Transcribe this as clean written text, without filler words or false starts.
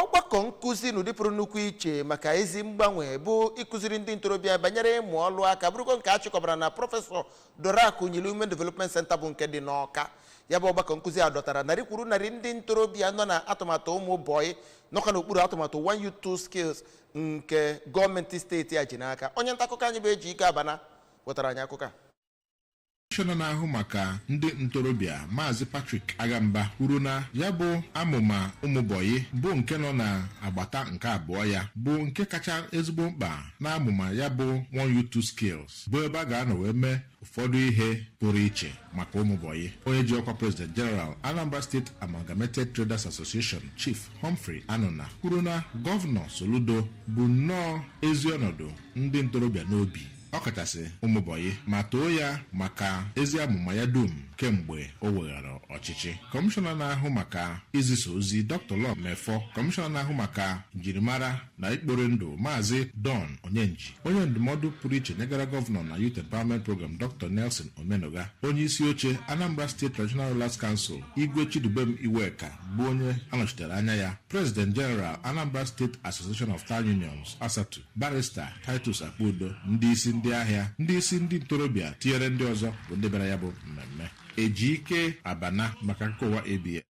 Ọgbakọ nkụzi n'ụdị pụrụ nnukwu iche maka ezi mgbanwe bụ ịkụziri ndị ntorobịa banyere ịmụ ọlụ aka bụrụgo nke a chịkọbara na Prọfesọ Dora Akunyili Women Development Center bụ nke dị n'Ọka. Ya bụ ọgbakọ nkụzi a dọtara narị kwuru narị ndị ntorobịa nọ na atụmatụ ụmụ bọyị nọkwa n'okpuru atụmatụ One Youth Two Skills nke gọọmenti steeti a ji n'aka. Onye nta akụkọ anyị bụ Ejike Abana wetara anyị akụkọ a. Kọmishọna na-ahụ maka ndị ntorobịa, Maazị Patrick Aghamba, kwuru na ya bụ amụma ụmụbọyị bụ nke nọ na-agbata nke abụọ ya bụ nke kacha ezigbo mkpa na amụma ya bụ One Youth Two Skills, bụ ebe a ga-anọ wee mee ụfọdụ ihe pụrụ iche maka ụmụbọyị. Onye ji ọkwa President General, Anambra State Amalgamated Traders Association, Chief Humphrey Anuna, kwuru na Gọvanọ Soludo bụ nnọọ ezi ọnọdụ ndị ntorobịa n'obi, ọkachasị ụmụbọyị, ma too ya maka ezi amụma ya dum kemgbe o weghara ọchịchị. Kọmishọna na-ahụ maka izisa ozi, Dr. Law Mefor, kọmishọna na-ahụ maka njirimara na ikpori ndụ, Maazị Don Onyenji, onye ndụmọdụ pụrụ iche nyegara gọvanọ na Youth Empowerment Program, Dr. Nelson Omenuga, onye isi oche Anambra State Traditional Rulers Council, Igwe Chidubem Iweka, bụ onye anọchitere anya ya, President General, Anambra State Association of Town Unions, ASATU, Barrister Titus Akpudo, ndị isi ndị ahịa, ndị isi ndị ntorobịa, tinyere ndị ọzọ bụ ndị bịara ya bụ mmemme. Ejike Abana maka akụkọ ụwa ABS.